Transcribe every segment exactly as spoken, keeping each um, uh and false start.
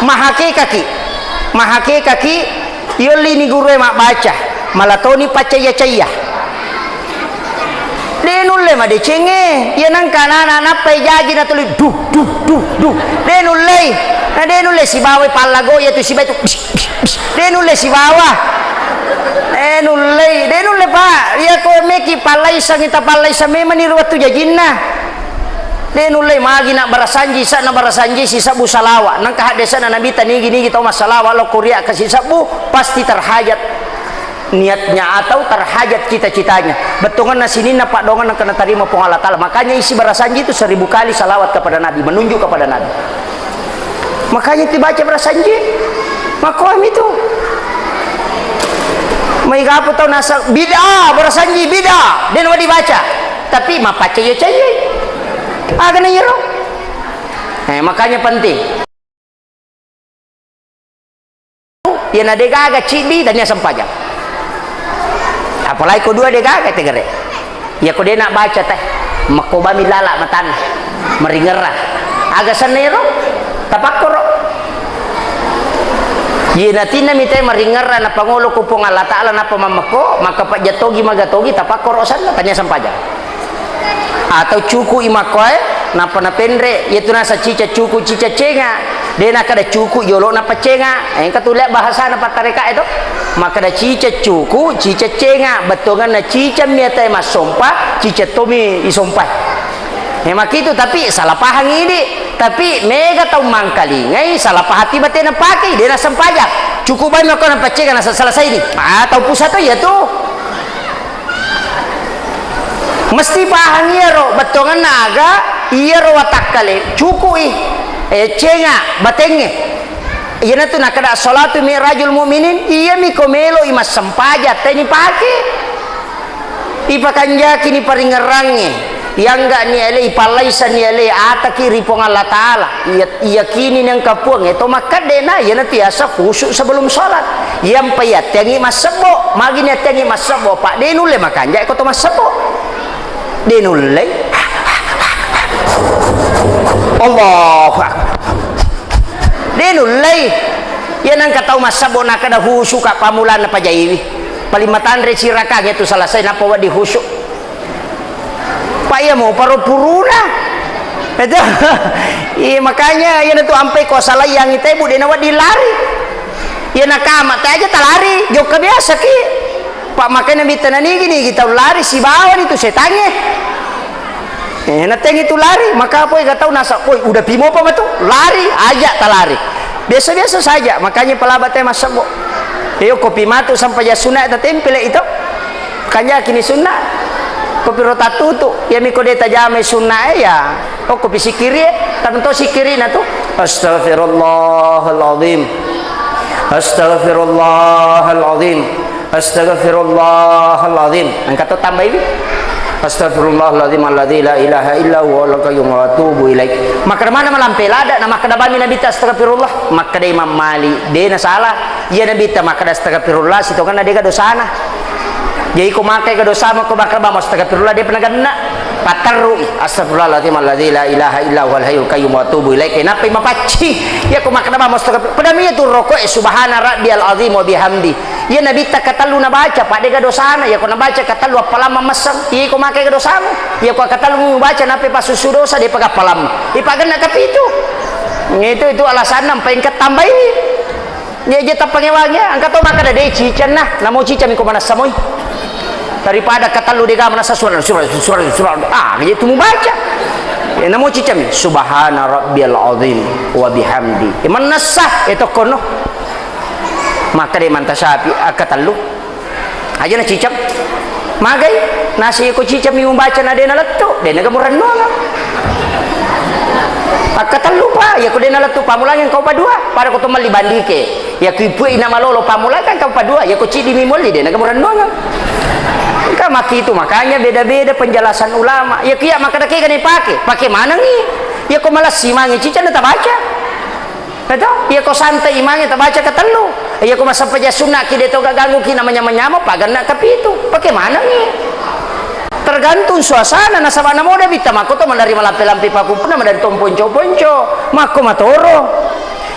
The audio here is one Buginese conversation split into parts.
Mahakekaki, mahakekaki, yollini gurue mabbaca, malatoni paccaiya-caiya. De nulle madecengnge, iya nengka anana nappai jaji natuli, duh, duh, duh, duh. De nullei, na de nulle sibawai pallago iya tu sibai tu, bs, bs, bs. De nulle sibawa. De nullei, de nulle, Pak. Iya ko meki pallaisangi, tapallaisang memang ni ri wettu jajinna. De nulle magi na barasanji, sa na barasanji sisebbu salawa. Nengka haddesana Nabitta nigi-nigi tau massalawa lokko ria ka sisebbu, pasti terhajat niatnya atau terhajat cita-citanya. Bettuanna sininna paddoangan nengka natarima Puang Allah Taala. Makanya isi barasanji itu seribu kali salawat kepada Nabi, menunjuk kepada Nabi. Makanya dibaca barasanji. Makomi tu. Maigapu tau nasa bid'ah, barasanji bid'ah. De nuwa dibaca. Tapi mapacaya-cayai. Aga na iyaro. Eh, makanya penting. Iyana de gaga ciddi, tania sempajang. Apalagi ko dua de gaga tegere. Iya ko de na baca teh, makkobami lala matanna, maringerra. Aga senna ero? Tapakkoro. Iyana tinna mite maringerra napangolo ku Puang Allah Taala nappa mammekko, maka pajjatogi magatogi tapakkoro senna, tania sempajang. Atau cuku'i makkoe, nappa napenre, iyatu nasa cica cuku, cica cenga. De nakkeda cuku jolo nappa cenga. Engka tu lea bahasana pattareka e to. Makkeda cica cuku, cica cenga. Bettuanganna cica mi atae massompa, cica tomi isompa. E, makitu, tapi salah pahang idi. Tapi mega tau mangkalingai, salah pahati batena pakei, de nasempajang. Cukup bai makko nappa cenga nasa selesai ni. Ah, tau pusa to iyatu. Mesti pahang iyaro, bettuanganna aga iyaro watakkale, cuku'i, eh, cenga, batengnge. Iyanatu nakkeda, "Salatu mi'rajul mu'minin," iyami ko melo'i massempajang, teni pake. Ipakanjakini paringerrangnge, iyangga'ni ele, ipallaisani ele, ataki ri Puang Allah Taala. Iya Iyakini nengka Puang, eh, to makkedde na, iyanatu yaseng khusyuk sebelum sholat. Iyampai atteangi massebbo, magini atteangi massebbo, Pak, de nulle makanja ko to massebbo. De nulle. Allahu Akbar. De nulle. Iya nengka tau massebbo nakkeda khusyuk ka pamulanna pajaiwi. Paling matanre sirakang itu selesai nappa wedding khusyuk. Pak, iya mau paro puruna. Itu. Iya, makanya iyanatu ampai ko salai yang itebu de nawedding lari. Iya nakama te aja talari, jokka biasa ki. Pak, makanya Nabitta nanigi-nigi tau lari sibawani tu setangnge. Eh, natengi tu lari, maka apa ega tau nasa, "Woi, udah pimo apa matu?" Lari, aja talari. Biasa-biasa saja, makanya palaba te massebbo. Iyo, kopi matu sampai ya sunat ta tempel itu. Kanjakini sunna. Kopiro tattutu, iyami ko de tajamai sunna e, ya. Oh, kopi sikiri e, tanto sikirina tu. Astaghfirullahaladzim. Astaghfirullahaladzim. Astaghfirullahaladzim. Engka to tambaiwi. Astaghfirullahaladzim alladzi la ilaha illa huwa al qayyum wa atubu ilaih. Makkeda mana malampe lada, na makkeda bami Nabitta astaghfirullah, makkeda Imam Malik, de na salah. Iya Nabitta makkeda astaghfirullah, sitongenna dega dosana. Jadi ko makkeda dosamu ko makkeda bamo astaghfirullah, depa nagenna. Patterui, astaghfirullahaladzim alladzi la ilaha illa huwal hayyul qayyum wa atubu ilaih. Nappai mapacci. Iya ko makkeda bamo astaghfirullah. Pada mi itu rokok, eh, subhana rabbiyal azim wa bihamdi. Iya Nabitta katellu nabaca, Pak, dega dosana. Iya ko nabaca katellu appalamma messeng. Iya ko makkeda dosamu. Iya ko katellu mubaca nappai passussu dosa, depa gappalamma. Ipagenna kapitu. Itu, itu alasanna mpengka tambai. Iya, iya, tappangewangi, ya. Engka to makkeda, "De, cicenna." Namo cicami ko manessa moi. Daripada katellu dega manessa surah, surah, surah, surah. Ah, iya tu mubaca. Ya, namo cicami, "Subhana rabbiyal azim wa bihamdi." Ya, manessa, ya, tokkono. Makkeda Imam Syafi'i, ah, katellu. Aja na ciceng. Magai, nasi ko ciceng mi mubaca na de nalettu, de naga murennuang. Akkatellu pa, iya ko de nalettu pamulangi engka upa dua, pada ko to melli bandike. Iya ko ipui na malolo pamulangi kan engka upa dua, iya ko ciddi mi molli de naga murennuang. Engka makitu, makanya beda-beda penjelasan ulama. Iya ko iya makkeda kega ni pake, pake manengi. Iya ko malessi mangi ciceng na tabaca. Betul? Iya ko santai imangnge tabaca katellu. Iya ko massempajang sunna ki de to gaganggu ki namanya-manyameng paganna kapitu. Pake manengi. Tergantung suasana nasaba namoda bitta makko to madari malampe-lampe pakumpuna madari to ponco-ponco. Makko matoro.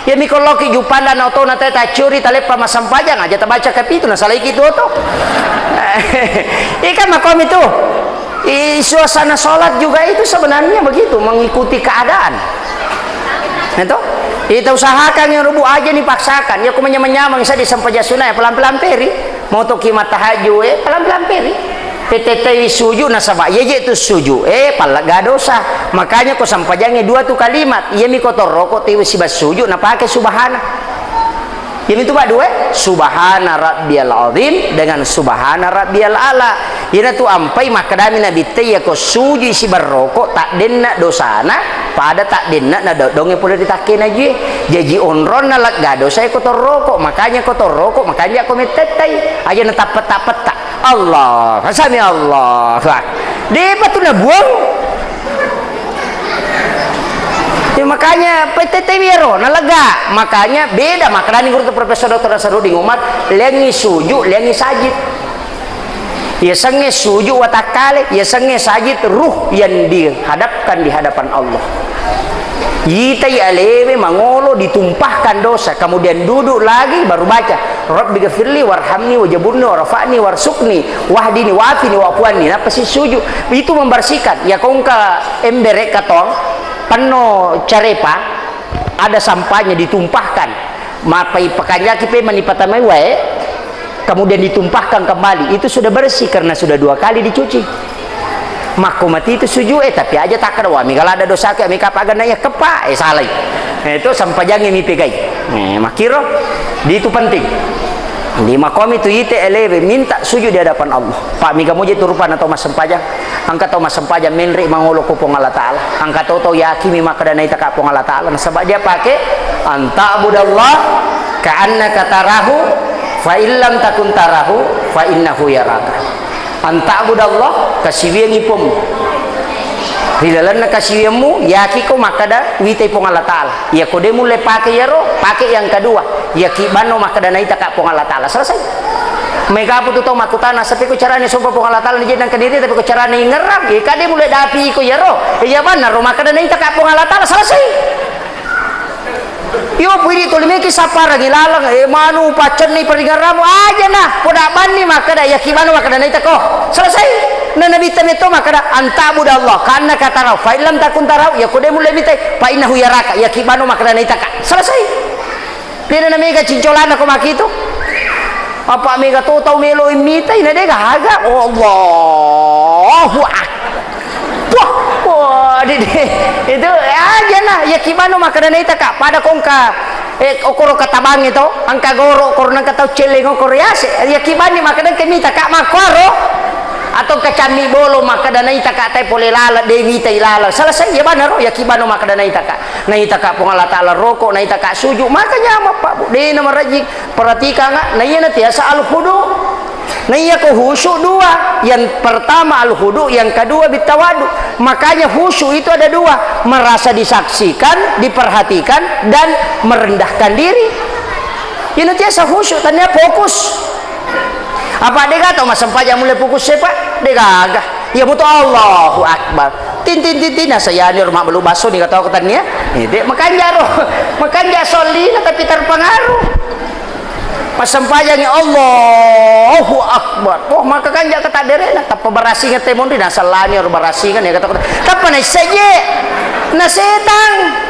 Iyami ko loki juppandang na otona tette taccuri, taleppa massempajang, aja tabaca kapitu, nasalaiki tu oto. Iya kan makomi tu. I, suasana sholat juga itu sebenarnya begitu, mengikuti keadaan. Itu? Kita usahakan ya, rubu aja nih paksakan. Ya, ku menyamang-nyamang saya di sempajang sunat, ya, pelan-pelan peri. Motoki mattahajju, eh, pelan-pelan peri. Petettewi suju nasaba, iya je tu suju, eh, pallegga dosa. Makanya ko sempajangnge dua tu kalimat, iyami ko toroko tiwi siba suju, napake subhana. Iyami tu, Pak, dua, eh? Subhana rabbiyal azim dengan subhana rabbiyal ala. Iyana tu ampai makkedami Nabitta, iya ko sujui siba roko, taddenna dosana, pada taddenna na do-, donge pole ri takkena jue. Jaji onronna legga dosa ko toroko, makanya ko toroko, makanya ko mettettai. Aja na tappetta-petta. Allah, sami Allah. Depa tu nabuang. Ya, makanya P T T W ro, nalega. Makanya beda maknani guru tu Profesor Doktor Nasarudin Umar, liangi suju, liangi sajid. Yasengnge suju watakkale, yasengnge sajid ruh yang dihadapkan di hadapan Allah. Yitai alewe mangolo ditumpahkan dosa, kemudian duduk lagi baru baca, "Rabbi ghafirli warhamni wajabunni warfa'ni warsukni wahdini wafini wa'fu anni." Nappa si suju. Itu membersihkan. Ya kongka embere katong, penno carepa, ada sampahnya ditumpahkan. Mappai pakanjaki pe mani patamai wae, kemudian ditumpahkan kembali. Itu sudah bersih karena sudah dua kali dicuci. Makko mati itu sujud, eh, tapi aja takkeda, "Wah, mega ladda dosaku, mega paganna iya keppa," eh, salai. Eh, itu sempajangnge mi pegai. Eh, makkiro, di itu penting. Di makomi tu ite elewe minta sujud di hadapan Allah. Pak, mega moje tu rupanna tau massempajang. Engka tau massempajang menre mangolo ko Puang Allah Taala. Engka to tau yakimi makkeda naitaka Puang Allah Taala. Nasaba dia pake, "Anta'budallah ka'annaka tarahu, fa illam takun tarahu, fa innahu yaraka." Anta'budallah, kasiwiangi Puang. Ri lalenna kasiwiammu, yakiko makkeda witai Puang Allah Taala. Iya ko de mulle pake iyaro, pake yang kedua. Iya ki banno makkeda naitaka Puang Allah Taala. Selesai. Mega apa tu tau makkutana, "Sepi ko carane sompa Puang Allah Taala ni jenang kediri, tapi ko carane ingerang?" Iya ka de mulle dapi iko iyaro. Iya banna ro makkeda naitaka Puang Allah Taala. Selesai. Iyo, puri tuli meki sapparangi laleng, eh, manu paccenni paringeramu aja nah, poda banni makkeda, iya ki banno makkeda naitako. Selesai. Na Nabitta metto makkeda, "Anta'budallah ka'annaka tarahu, fa illam takun tarahu, iya ko de mulle mitai, fa innahu yaraka, iya ki banno makkeda naitaka." Selesai. Dena na mega cincolana ko makitu. Apa mega to tau melo mitai na de gaga. Oh, Allahu Akbar. Wah, wah, di, di, itu aja nah, iya ki banno makkeda naitaka, pada kongka, eh, okoro katabangnge to, engka goro, okoro nengka tau celleng okoro yase, iya ki banni makkeda ke mitaka makkuaro. Atau kacammi bolo makkeda naitaka tai pole laleng, de mitai laleng. Selesai, iya banna ro, iya ki banno makkeda naitaka. Naitaka Puang Allah Taala roko, naitaka suju, maka nyameng, Pak, Bu. Dena marajing. Perhatikanga, na iyana tiasa al-khudu. Na iya ko khusyuk dua. Yang pertama al-khudu, yang kedua bitawadu. Makanya khusyuk itu ada dua, merasa disaksikan, diperhatikan, dan merendahkan diri. Iyana tiasa khusyuk, tania fokus. Apa de gaga tau massempajang mulle fokus e, Pak? De gaga. Iya mutu Allahu Akbar. Tin, tin, tin, tin, nasayani rumah belu basso ni kata aku tania. Eh, de makanja ro. Makanja solina tapi terpengaruh. Passempajangi Allahu Akbar. Oh, maka kanja kata derena. Tappa barasingeng te monri, nasallani ro barasingeng ya kata. Tappa naisseje. Na setang.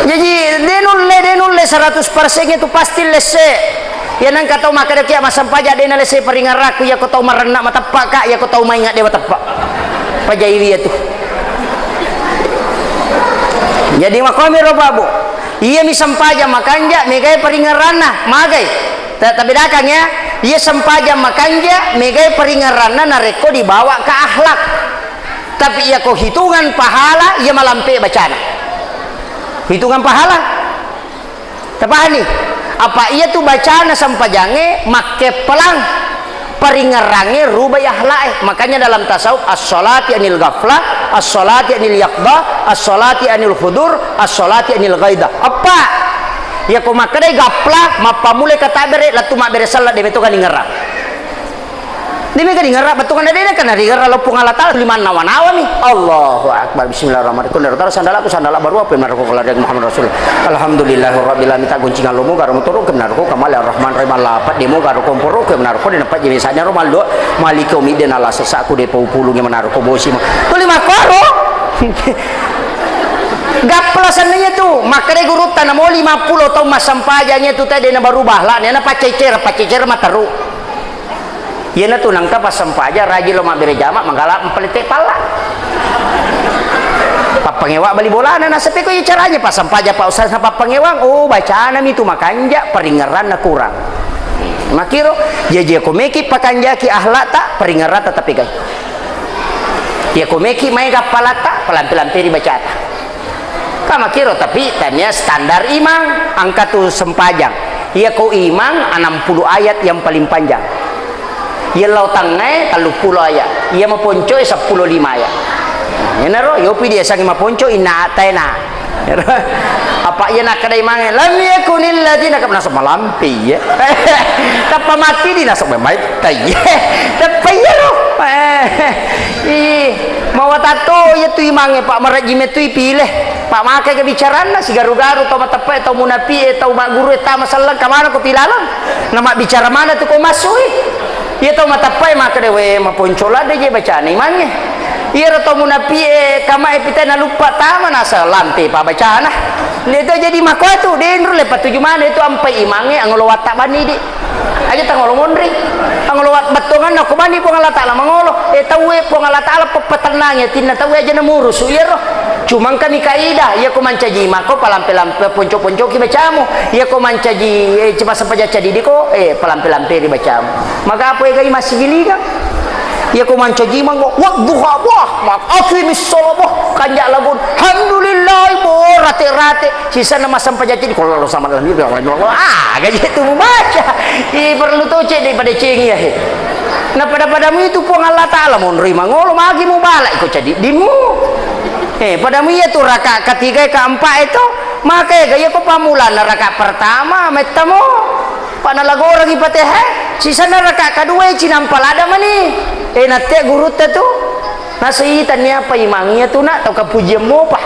Jaji, de nulle, de nulle seratus persen itu pasti lesse. Iya nengka tau makkeda kia massempajang de nalesse paringerrakku, iya ko tau marenna mateppa ka, iya ko tau mainga de mateppa. Pajaiwi iya tu. Jadi makomi ro, Pak, Bu. Iya mi sempajang makanja, megai paringerranna, magai. Ta-, tabedakang ya, iya sempajang makanja, megai paringerranna narekko dibawa ke akhlak. Tapi iya ko hitungan pahala, iya malampe bacana. Hitungan pahala. Tapahani? Apa iya tu bacana sempajangnge makkeppelang, paringerrangnge rubai akhlak e. Makanya dalam tasawuf, as-salati anil ghaflah, as-salati anil yaqdah, as-salati anil hudur, as-salati anil ghaidah. Eppa. Iya ko makkedai gapla, mappammulai katabbere, lettu mabbere selleng, de metto ganingerrang. Demi ka ringerra bettuanna dena kana ringerra lo Puang Allah Taala limanna nawa-nawami. Allahu Akbar. Bismillahirrahmanirrahim. Kondero taro sandalaku sandala baru apa menarko kalau dari Muhammad Rasul. Alhamdulillahirabbil alamin. Tak goncingan lomo garo motoro ke menarko kamale Arrahman Rahim Allah apa demo garo komporo ke menarko dena pak jenisanya ro maldo maliki umi dena la sesaku de pau pulunge menarko bosi ma. Tuli makoro. Gappala sennengnge tu, makkeda gurutta namo lima pulo taung massempajang iya tu tedde na berubah, la nena paccecer, paccecer materu. Iyana tu nangka passempajang rajin lo mabbere jama, manggala mpalette palla. Pappangewa bali bolana, nasaba ko iya caranya passempajang Pak Ustaz na pappangewang, oh bacana mi tu makanja, paringeranna kurang. Makiro, jaji ko meki pakanjaki akhlakta, paringerata tapegai. Iya ko meki maega palatta, palampe-lamperi bacata. Ka makiro, tapi tania standar imang, angka tu sempajang. Iya ko imang enam puluh ayat yang paling panjang. Iya lao tangngae tellu pulo ayat. Iya maponcoe seppulo lima ayat. Enaro, yopi dia sangi maponco inna ataena. Apa iya nakkeda imangnge, "Lam yakunil ladzina," nasaba malampe iya. Tappa matti di nasaba maittai. Tappa iyaro. Eh, ih, mawatatto iya tu imangnge, Pak, marejji mettu ipile. Pak, makai ke bicaranna, sigaru-garu, tau mateppe'e, tau munapi'e, tau maggurue, tama selleng, kamana ko pilaleng? Na mabbicara mana tu ko massui? Iya tau mateppe'e makkeda, "We, maponco ladde je bacana imangnge." Iyaro tau munapi'e, kamae pita naluppa tama nasa lampe pa bacana. Neto jadi makoa tu, denro le patuju mana itu ampai imangnge angolo watta bani di. Aja tangolo monri. Angolo wat bettonganna ko bani Puang Allah Taala mangolo. Eh, tauwe Puang Allah Taala peppatennangi atinna tauwe aja namurusu iyaro. Cuma engka mi kaidah, iya ko mancaji mako palampe-lampe ponco-poncoki bacamu. Iya ko mancaji, eh, cepat sempaja cadidi ko, eh, palampe-lamperi bacamu. Maka apa egai masigilinga? Iya ko mancaji mango, wadduha bah, mak aqimis shalah bah, kanja lagun. Alhamdulillah, bo rate-rate. Sisanna massempajang ceddi, kalau sama dalam itu, ah, gaji itu mubaca. Ih, perlu to ceddi pada cengi ya, he. Na pada-padamu itu Puang Allah Taala monroi mangolo magi mubalai ko ceddimu. Eh, padamu iya tu raka ketiga, keempat itu, maka ya gaya ko pamulana raka pertama mettamo. Pana lagorangi Fatihah, sisanna raka kedua cinampa lada mani. Eh, natte gurutta tu. Nasui tania apa imangnge tu nak tau kapujian mopa.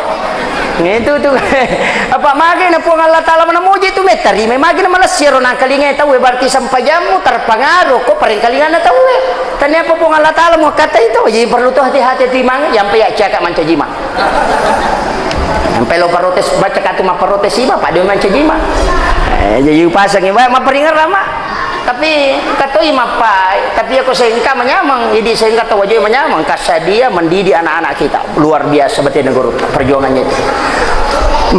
Itu tu. Apa mage na Puang Allah Taala mana moje tu mettari mai mage na malessi ro nangkalingai tauwe berarti sempajammu terpengaruh ko parengkalinganna tauwe. Tania apa Puang Allah Taala muakkata itu. Jadi perlu tu hati-hati tu imangnge, yang payah cakap mancaji mang. Sampai lo protes, baca katu ma protes iba, pada mancaji mang. Eh, jadi upasangi, baik ma peringat rama. Tapi katoi mappai, tapi aku sengka manyameng, jadi sengka tau Wajo manyameng, kasadia mendidik anak-anak kita. Luar biasa betul negara perjuangannya itu.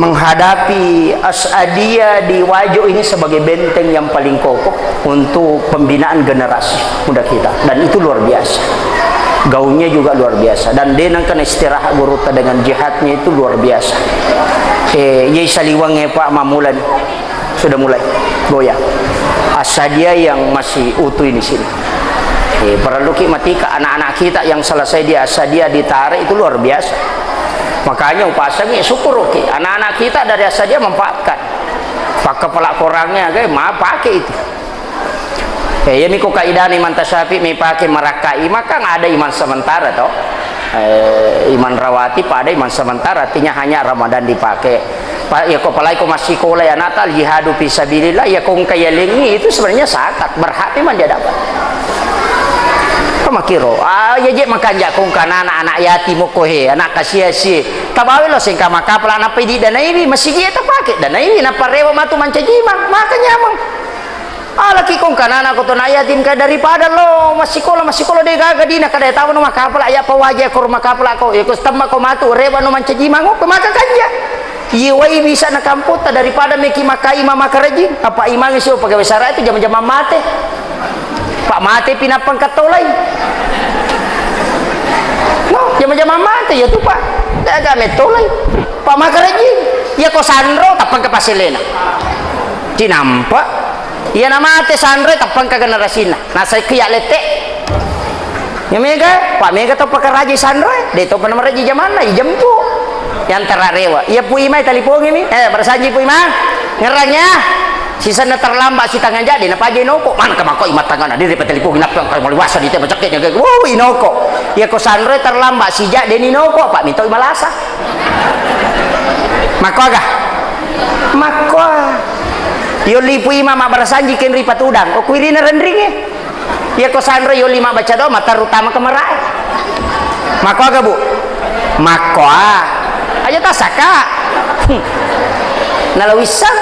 Menghadapi Asadia di Wajo ini sebagai benteng yang paling kokoh untuk pembinaan generasi muda kita. Dan itu luar biasa. Gaungnya juga luar biasa. Dan dia nangkana istirahat gurutta dengan jihadnya itu luar biasa. Eh, jadi saliwang eh, Pak Mamulan. Sudah mulai goyang. Asadia yang masih utuh ini sini. Eh, perlu ki matika anak-anak kita yang selesai di Asadia ditarik itu luar biasa. Makanya upasangi syukur oke. Anak-anak kita dari Asadia manfaatkan. Pakai pelak korangnya, kayak ma pakai itu. Eh, iya miko kaidana imanta Syafi'i mipake marakkai, maka ada iman sementara to. Eh, iman rawatib ada iman sementara, artinya hanya Ramadan dipakai. Pa, ya ko palai ko massikola ya nata jihadu fi sabilillah, ya ko engka yalengi itu sebenarnya zakat, berhak memang dia dapat. Pamakiro, ah, ya je makanja ko engka anak-anak yatim ko he, anak kasia-sia. Tabawe lo sengka makapala nappai di danaiwi, masigi tapake danaiwi, nappa rewa matu mancaji mang, maka nyameng. Alaki kong kanana ko to na yatim ka daripada lo massikola, massikola de gaga dina kada tau no makapala ya pawaje ko makapala ko, ya ko stemma ko matu rewa no mancaji mang ko maka kanja. Iye wai bisa na kampota daripada meki makai mama karaji, apa imangi sio pegawai sara itu jama-jama mate. Pak mate pinappang katolai. No, jama-jama mate ya tu Pak. Daga metolai. Pak maka rajin. Ya ko sanro tappang ke paselena. Cinampa. Iya na mate sanroe tappangka generasina. Nasai ku ya lette. Ya mega, Pak mega to pakaraji sanroe, de to pernah meraji jamanna, ijempu. Yang terarewa. Iya Pu Imai talipongi mi. Eh, bersanji Pu Imai. Ngerang ya. Sisenna terlambat sitangnga jang, de' napaja inoko. Maneng ka makko i mattangana, de' ripatelipongi nappa engka maliwasa di te macekke jaga. Wow, inoko. Iya ko sanroi terlambat sijang, de' ninoko, pa' mintoi malasa. Makko aga? Makko. Yolli Pu Imang mabbarasanji kenri patudang. O kuirina renringe. Iya ko sanro yolli mabbaca doa, materru tama ke marae. Makko aga, Bu? Makko a. Aja tasaka. Hmm. Nalo wissang.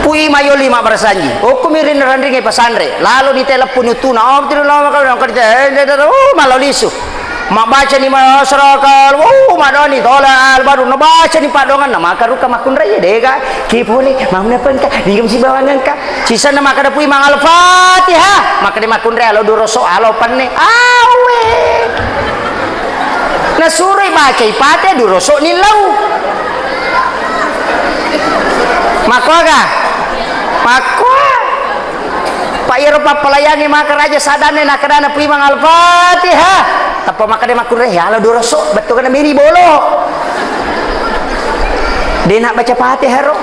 Pu Imang yolli mabbarasanji. Okko mirin ranringe pasanre. Lalo di telepon utuna. Oh, tidak lama kau nak kerja. Eh, tidak, tidak. Oh, malau lisu. Mabbaca ni masyarakat, wow, madoni, tola al baru, nabaca ni padongan, na maka ruka makkunrai, dega, ki pole, mamna pengka, digam si bawangangka, sisanna maka dapui mang Al-Fatihah, maka de makkunrai, alo duroso, alo penne, awe. Nasuroi bacai pate, duroso ni lau. Makkoga? Makkoa. Pa iyaro pappalayangnge maka raja sadanna nakkedana Puimang Al-Fatihah. Tappa makkeda makkunrai, "Yala duroso, bettuanna meni bolo." De' nabbaca Fatihah ro.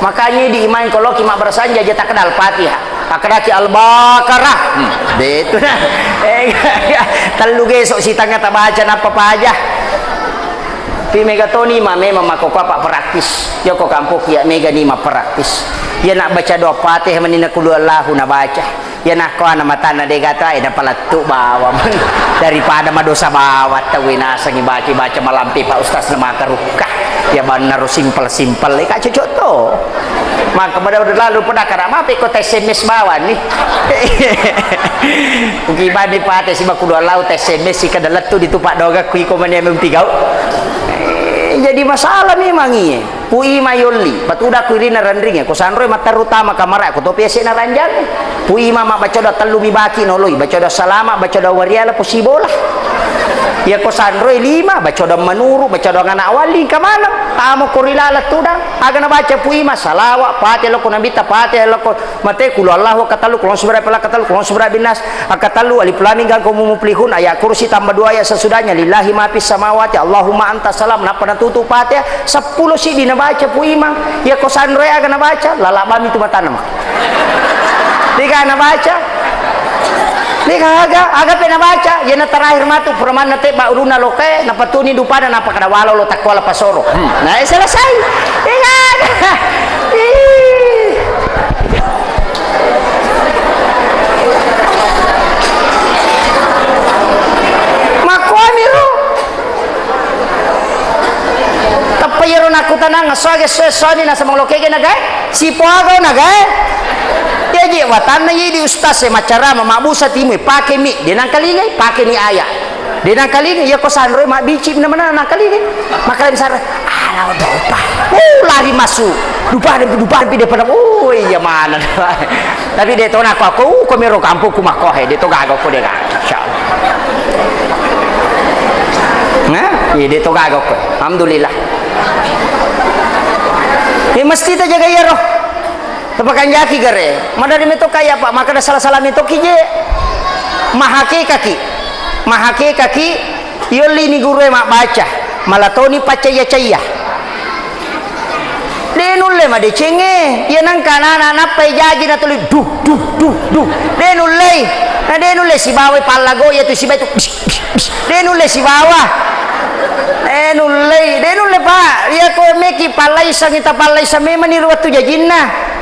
Makanya idi imang ko loki mabbarasanji aja takkeda Al-Fatihah. Takkedaki Al-Baqarah. Hmm, de' tu na. Eh, tellu geso sitangnga tabaca nappa paja. Pi mega toni ma memang makkokkoe pa praktis. Yoko kampokku ya mega ni ma praktis. Ya nak baca doa Fatihah mani na qul huwallahu na baca. Ya nak ko ana matanna de' gato ai na palettu bawang. Daripada madosa bawang tau nasengi baca-baca malampe Pak Ustaz na maka rukka. Ya banna ro simpel-simpel ka cocok to. Maka pada udah lalu pada kada mape ko tes S M S bawang ni. Uki bani pate si bakudu Allah tes S M S si kada lettu di tupak doga kui ko mani memang pigau. Eh, jadi masalah memang iye. Puimang yolli, patuda ku irina ranringe, ko sanroi matteru tama kamara, ko topi ese na ranjang. Puimang mabbaca doa tellu mi baki noloi, baca doa salama, baca doa wariala, posibola. Ya ko sanroi lima, baca doa manuru, baca doa anak wali, kamaneng. Tamo ko rilala tudang, aga nabaca Puimang, salawa, pate loko nabita, pate loko Mate, qul huwallahu akkatellu, qul a'udzu birabbil falaq akkatellu, qul a'udzu birabbin nas akkatellu, alif lam mim, dzalika humul muflihun, ayat kursi tambah dua ayat sesudahnya, lillahi ma fis samawati, Allahumma anta salam, nappa natutu Fatihah, seppulo siddi nabaca Puimang, iya ko sanroi aga nabaca, lalabami tu matanna mah. Dega nabaca. Dega aga, aga pe nabaca, iyana terakhir matu, puramanna te, ba'runa lokae, napatuni dupana, napakada walo lo takkola pasoro. Hmm. Nah, eh, selesai. Dega aga. Ih. Makkuamiro. Tappa iyaro nakkutanang, esso aga esso, essoni nasaba lokege nagae? Sipoagau nagae? Iyaji watanna idi ustaz e maccarama, mabbusa timu e, pake mi, de nangkalingai, pake ni aya. De nangkalingai, iya ko sanroi mabbici na mana nangkalingai. Makala misara, ala dopa. Uh, lari masuk. Dupa, dupa, dupa, dupa, dupa. Oh, iya mana. Tapi de to nako aku, uh, ko mero kampungku makkohe, de to gaga ko de gaga. Insyaallah. Nah, iya de to gaga ko. Alhamdulillah. Ya mesti tajaga iyaro. Tapakanjaki gare. Madari meto kaya apa? Maka ada salah-salah meto kije. Mahakekaki. Mahakekaki. Yollini gurue mabbaca. Malatoni paccaya-caya. De nulle madecengnge, iya nengka anak-anak nappai jaji natuli, duh, duh, duh, duh. De nullei. Na de nulle sibawa pallago iya tu sibai tu. Bs, bs, bs. De nulle sibawa. De nullei, de nulle, Pak. Iya ko meki pallaisang, ita pallaisang memang ni wettu jajinna.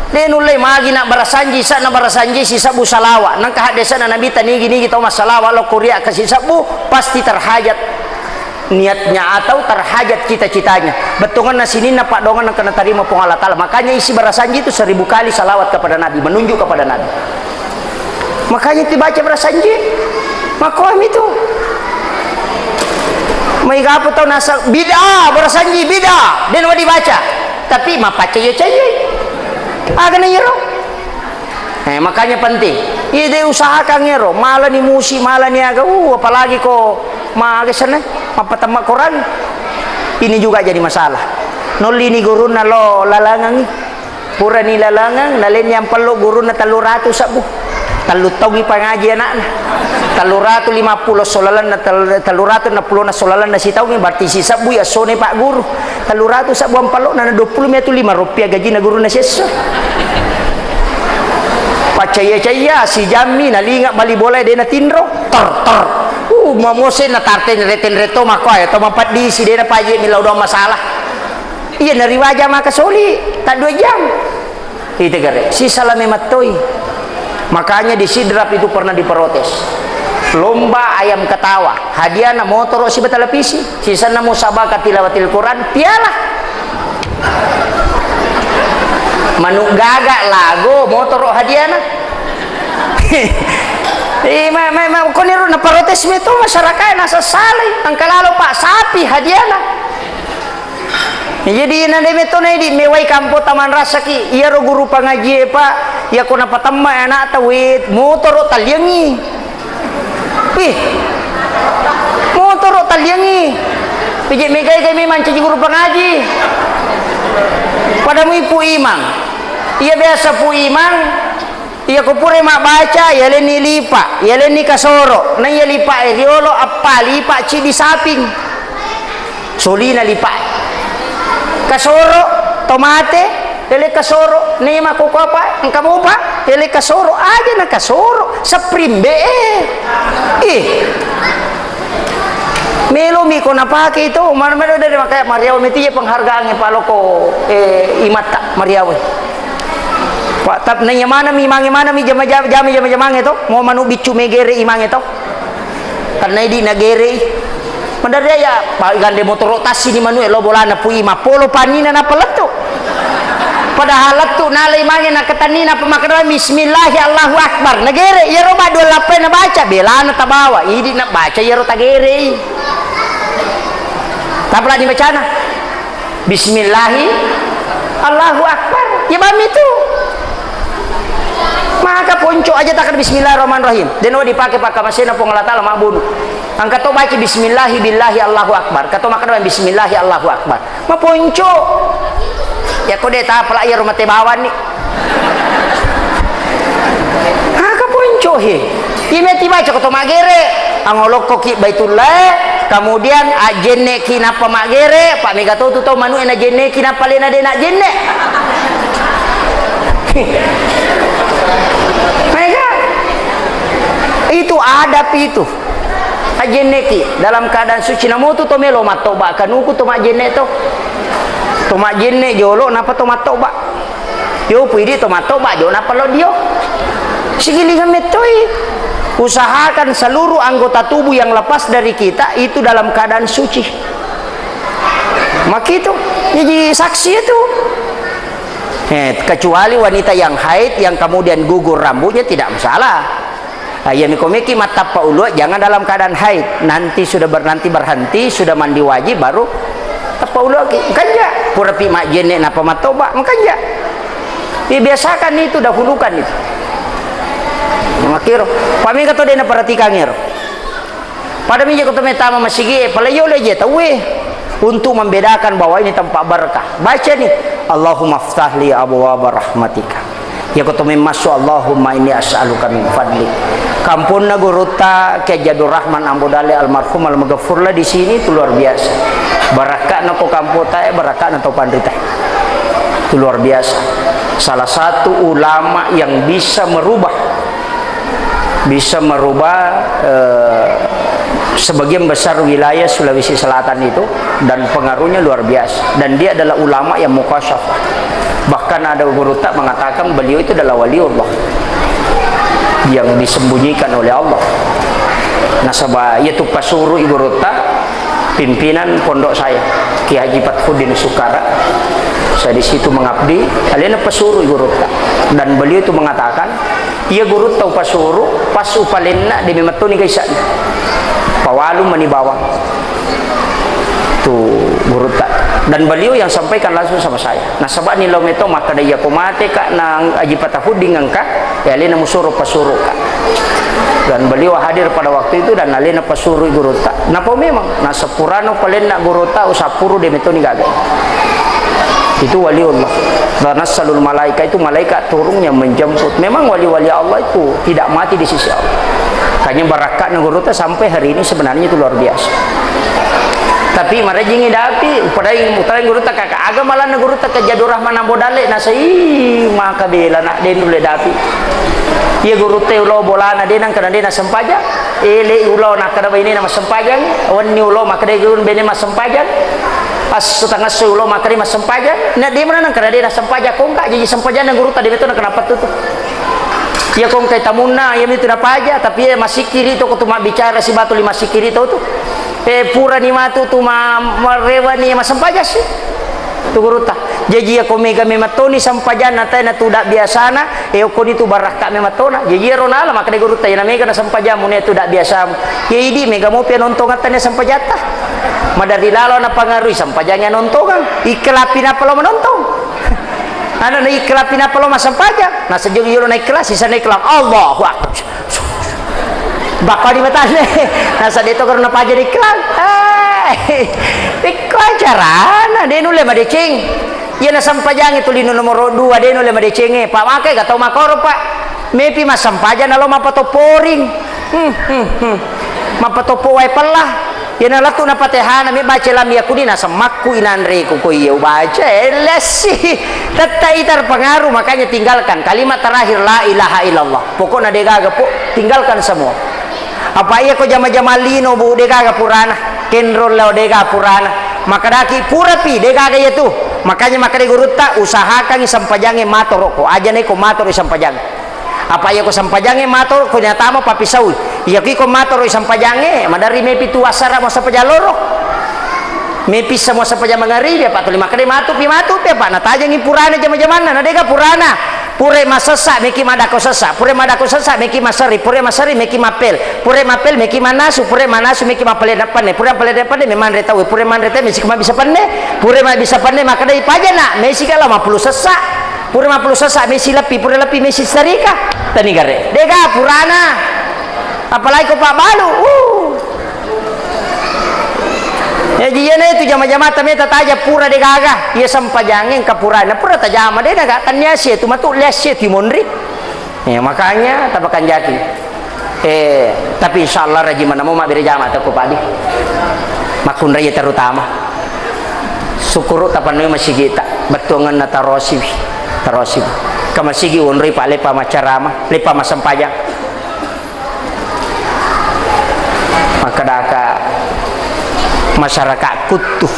De nullei magi na barasanji, sa na barasanji sisebbu salawa. Nengka haddese'na Nabitta nigi-nigi tau massalawa lo ko ria kasi sebbu pasti terhajat. Niatnya atau terhajat cita-citanya. Bettuanna sininna paddoanganna engka natarima Puang Allah Ta'ala. Makanya isi barasanji itu seribu kali salawat kepada Nabi, menunjuk kepada Nabi. Makanya dibaca barasanji. Makomi tu. Mai gapu tau nasa bid'ah, barasanji bid'ah. De na dibaca. Tapi mapacaya caya. Aga na iyaro. Eh, makanya penting. Iya de usahakan ero, malani musik, malani aga, uh, apalagi ko maga sana, mappatemma Quran. Ini juga jadi masalah. Nollini gurunna lo lalangangi. Purani lalangang, nalenni ampello gurunna tellu ratu sebbu. Tellu taungi pangaji anakna. Tellu ratu lima puluh solalanna, tel-, tellu ratu enam puluh na solalanna sitaungi, berarti sisebbu ya sone Pak Guru. Tellu ratu sabbuang pallona, na dua puluh mi atu lima rupiah gajina guruna siesso. Paccaya-caya, sijammi, nalinga bali bola de natinro. Ter, ter. Uh, mamose na tarte reten reto mako ae, to mapeddisi de napaje mi lao doang masalah. Iya, nariwaja maka soli, tak dua jam. Ite gare, sisala memettoi. Makanya di Sidrap itu pernah diprotes. Lomba ayam ketawa, hadiahna motoro siba televisi, sisenna musabaka tilawatil Quran, piala. Manu gaga lago, motoro hadiahna. Eh, ma, ma, ma, koniro naprotes meto masyarakat, nasesalai. Engka lalo, Pak, sapi hadiahna. Jadi, na de metto na idi mewai kampo tamanrasaki, iyaro guru pangajie, Pak, iyako napatemma anakta, wet, motoro talliangi. Wih, motoro talliangi. Pije megai-gai memang caji guru pangaji. Pada mui Pu Imang. Iya biasa Pu Imang, iya ko pura mabbaca, iya lenni lipa, iya lenni kasoro. Na iya lipa e riolo, appa lipa cidi saping. Solina lipa e. Kasoro, to mate, ele kasoro. Nema koko apa? Engka mopa, ele kasoro. Aja na kasoro. Saprimbe e. Ih. Melo mi ko napake itu, mar-, melo dari makanya Mariawa meti ya penghargaan e paloko, eh, imatta Mariawa. Pak, tap nanya mana mi, mange mana mi jama-, jama-, jama-, jama-, jamange to? Mau manu biccu megere imange to? Karena idi nagerei. Maderri ya, pa-, gande motoro tassi ni manu e lo bolana pui mappolo panina napa lettu. Padahal lettu nalai mange nakatanni napa makkeda bismillahi Allahu Akbar. Nagere, iyaro ba dua lappai nabaca, belana tabawa, idi nabaca iyaro tagerei. Tapi lani bacana. Bismillahi, Allahu Akbar. Ya bami tu. Maka ponco aja takkan Bismillahirrahmanirrahim. Deno dipake pakkamasena Puang Allah Taala mabbunu. Angka to baca Bismillahi billahi Allahu Akbar. Kato makkeda Bismillahi Allahu Akbar. Maponco. Ya ko de tapala iya rumah te bawang ni. Aga ponco he. Ime tibaca ko to magere, angolokko ki Baitullah, kemudian ajenne ki nappa magere, pa mega to tu to manu e najenne ki nappa lena de najenne. Mega. Itu adab itu. Ajenne ki dalam keadaan suci, namotu to melo mattoba kanuku to majenne to. To majenne jolo napa to mattoba. Yo, pui di to mattoba jo nappa lo dio. Sigilingan mettoi. Usahakan seluruh anggota tubuh yang lepas dari kita itu dalam keadaan suci. Makitu. Jadi saksi itu. Eh, kecuali wanita yang haid yang kemudian gugur rambutnya tidak masalah. Ah, iya, miko meki mattappa ulua, jangan dalam keadaan haid. Nanti sudah ber-, nanti berhenti, sudah mandi wajib, baru tappa ulua ki. Makanja, pura pi majjenne napa mattoba, makanja. Dibiasakan itu, dahulukan itu. Makiro, pamega to de naperhatikan ero. Pada mija ko to metama masigi e, pala yolo je tauwe. Untuk membedakan bahwa ini tempat berkah. Baca nih, Allahumma ftahli abwaaba rahmatika. Iyako to memmassu, Allahumma inni as'aluka min fadlik. Kamponna gurutta Kiai Abdul Rahman Ambo Dalle almarhum almaghfurlah di sini itu luar biasa. Barakka'na ko kampota e, barakka'na to panrita. Itu luar biasa. Salah satu ulama yang bisa merubah, bisa merubah, eh, sebagian besar wilayah Sulawesi Selatan itu, dan pengaruhnya luar biasa. Dan dia adalah ulama yang mukasyafah. Bahkan ada gurutta mengatakan beliau itu adalah waliullah yang disembunyikan oleh Allah. Nasaba iya tu pasuru i gurutta, pimpinan pondok saya, Kiai Haji Fathuddin Sukara. Saya di situ mengabdi, alena pasuru i gurutta. Dan beliau itu mengatakan, iya gurutta upasuru, pas upalenna, de memettoni gaisa'na. Pawalu mani bawang. Tu gurutta. Dan beliau yang sampaikan langsung sama saya. Nasaba ni lao meto makkeda, iya ko mate ka na Haji Fathuddin engka, ya alena musoro pasuru ka. Dan beliau hadir pada waktu itu dan alena pasuru i gurutta. Napa memang, nasab Purano palenna gurutta usappuru de metoni gaga. Itu waliullah. Tanassalul malaika, itu malaikat turun yang menjemput. Memang wali-wali Allah itu tidak mati di sisi Allah. Makanya barakka'na gurutta sampai hari ini sebenarnya itu luar biasa. Tapi marejingngi dapi, upadai, upadai gurutta, kaka, aga malanna gurutta, ka Jadu Rahman Ambo Dalle, nasai maka bela na, de nulle dapi. Iya gurutta ulo bolana, de nangkana de nasempajang. Ele ulo nakkada bainena massempajang, wenni ulo makkada gurun bene massempajang. Asso tangasso ulo makkada massempajang. Na de mana nangkana de nasempajang, kongka jaji sempajanna gurutta, de beto nangkana pattu tu. Iya kongkai tamunna, iya mitu napaja, tapi iya massikkiri to ko tu mabbicara sibatu li massikkiri to tu. Eh, purani matu tu ma-, marewani massempajang si. Tu gurutta. Jaji iya ko mega memang toni sempajanna tae na tu dak biasana, eh, okkoni tu barakka memang tona. Jaji iyaro nala makkeda gurutta, iya na mega na sempajammu ne tu dak biasamu. Iya idi mega mopi nontongatta ne sempajatta. Madari lalo na pangarui sempajangnge nontongang. Ikkelapi napa lo manontong. Anu na ikkelapi napa lo massempajang. Nasejjong yolo na ikhlas, sisa na ikhlas. Allahu Akbar. Bakka di matane. Nasa de to karena paja di iklan. Eh, iklan carana, de nulle madeceng. Iya na sempajangnge tu lino nomoro dua, de nulle madecengnge. Pak, makai ga tau makoro, Pak. Mepi massempajang nalo mapatoppo ring. Hmm, hmm, hmm. Mapatoppo wae pella. Iya na lettu na Fatihana, me baca lam yakuni, nasemmakku inanreku ko iya ubaca, eh, lessi. Tette i terpengaruh, makanya tinggalkan kalimat terakhir la ilaha illallah. Pokokna de gaga, po, tinggalkan semua. Apa iya ko jama-jama lino, Bu, de gaga purana. Kenrol lao de gaga purana. Makadaki purapi, de gaga iya tu. Makanya makkeda gurutta, usahakangi sempajangnge matoro ko. Aja neko matoro sempajangnge. Apa iya ko sempajangnge matoro ko nyatama papisaui. Iya ko iko matoro sempajangnge, madari mepi tu assara mo sempajang loro. Mepi semua sempajang mangaribi, apa tuli makkeda matupi, matupi, apa natajangi purana jama-jamanna, na de gaga purana. Pura massessa, meki madako sessa. Pura madako sessa, meki masseri. Pura masseri, meki mapel. Pura mapel, meki manasu. Pura manasu, meki mapalena panne. Pura palena panne, memanre tau. Pura manre tau, mesi mabisa panne. Pura mabisa panne, makkeda ipajana, mesi kala mapulu sessa. Pura mapulu sessa, mesi lepi. Pura lepi, mesi serika. Tani gare. De gaga purana. Apalagi ko pabbalu. Uh. Jaji iyana itu jama-jamata meta taja pura de gaga. Iya sempajangnge engka purana. Pura tajama de na gaga. Tania sia tu matu, lia sia tu monri. Ya, makanya tapakanjaki. Eh, tapi insyaallah rajin manamo mabbere jama teko padi. Makkunrai terutama. Syukuru tapannoi masigita. Bettuangenna tarosiwi. Tarosiwi. Ka masigi wonroi pa lepa macarama, lepa masempajang. Makkedaka masyarakat kuttu,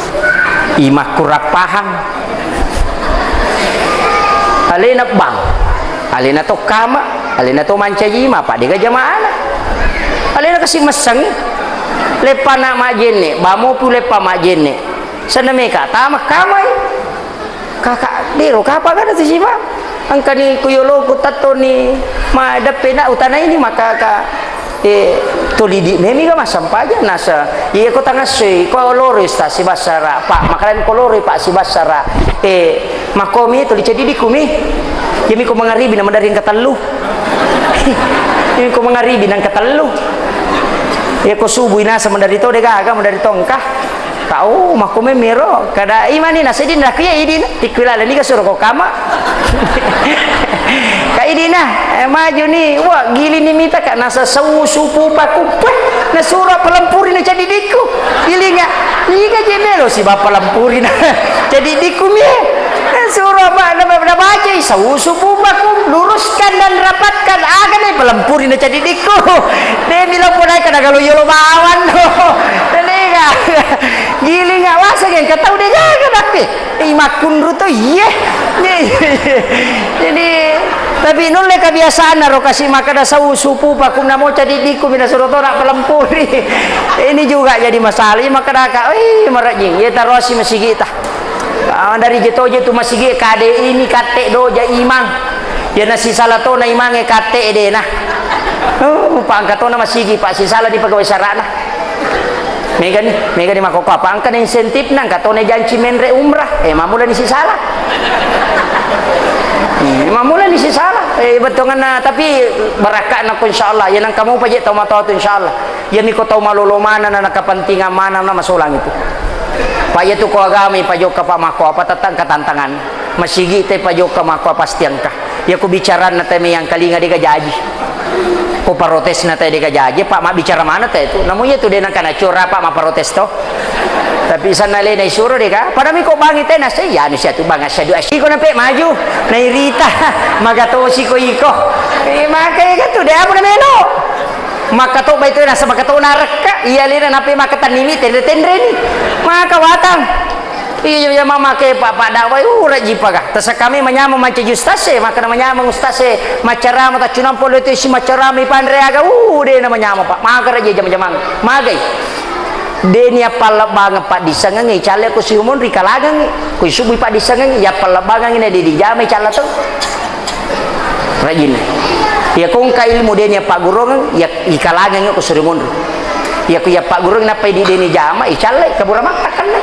imakku rappahang. Alena bang, alena to kama, alena to mancaji, mapa dega jamaana. Alena kasi messangi. Leppana majenne, bamopi leppa majenne. Senna meka tama kamai. Kaka, dero kapa gana tu siba? Engkani ku yoloku tattoni ma deppe na utanaini maka ka, eh, tolidi memi ga massampaja nasa. Iya ko tangassoi, ko loroi sta sibassara, Pak, makalami ko loroi, Pak, sibassara. Eh, makomi toli cedidi kumi. Yami ko mangaribi na madari engka tellu. Yami ko mangaribi na engka tellu. Iya ko subuh inasa madari to de gaga madari tongka. Tau makko memmiro, kada imani na seddi na kuya idina, tikkulaleni ga suro ko kama. Ka idina, eh, maju ni, wa gili ni mita ka nasa sau supu paku, peh, na suro pelempuri na cedidikku. Ilinga, iga je melo si bapa lempuri na cedidikku mie. Na suro ba, na, na baca i sau supu paku, luruskan dan rapatkan, aga ne pelempuri na cedidikku. De milo pun ai kada galo yolo bawang no. Teliga. Giling awaseng engka tau de gaga tapi. Eh, makkunru to iye. Jadi, tapi nulle kebiasaan naro kasi makkeda sau supu pakunna mo cedidikku mina suro tona pelempuri. Ini juga jadi masalah. Iya makkeda ka, oi, marajing. Iya tarosi masigita. Ah, dari jetoje tu masigi kade ini katte doja imang. Iya nasisala tona imange katte dena. Oh, pangkatona masigi, Pak, sisala di pegawai sarana. Megani, megani makkokko apa engkana insentifna, engka tona janci menre umrah, eh, mammulani sisala. Hmm, mammulani sisala. Eh, bettuanna, tapi barakka'na ko insyaallah, iya nangka mupa je tau matoa tu insyaallah. Iyami ko tau malolo maneng na, na kepentingan maneng na masolang itu. Pa iya tu ko agama ipajokka pa makko apa tetangka tantangan. Masigi te pajokka makko apa stiangka. Iya ko bicaranna te meyangkalinga dega jaji. Ko parotesna te dega jaji, pa mabbicara maneng te tu. Namu iya tu de nangka na cora pa maprotes to. Tapi sanna alena isuro deka, pada miko bangi tena se, ya anu siatu bang asyhadu asyiko nampe maju, nairita, magatosi ko iko. Eh, maka ega tu, de apa na melo. Maka to bai tu nasa maka to narekka, iya alena nape maka tannimi tenre-tenre ni. Maka watang. Iya, iya, mama ke pak, pak dakwah, uh, rajin paga. Tasa kami manyameng mancaji ustaz e, maka na manyameng ustaz e, macarama taccunang pole tu isi macarama ipanre aga, uh, de na manyameng, Pak. Maka rajin jama-jamang. Magai. De ni appallebbangang paddissengengnge, icalle ko siumonri kalangengngi. Ko isubui paddissengengnge, ya appallebbangangngi na de dijamai calla to. Rajin. Iya ko engka ilmu de ni appagguruangeng, ya ikalangengngi ko suri monri. Iya ko iya appagguruangeng nappa idi de ni jama, icalle, kabura mattakkenne.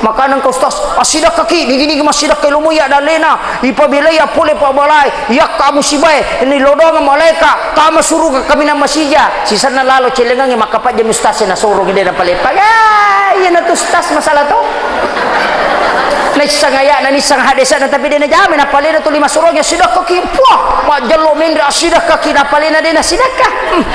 Makana engka ustaz, assidakkaki, nigi-nigi massidakka ilomo iya dalena, ipabelai appole pabalae, yakka musibae, nilodongeng malaeka, tama suruga kaminang masija, sisenna lalo celengangnge makkapajjami ustaz e nasorongi de napaleppang. Ah, iyanatu ustaz masalah to. Naisseng aya'na, naisseng hadesa'na, tapi de najamai, napalena tuli masorongi assidakkaki, puah, majjello menre assidakkaki, napalena de nasidakka. Hmm.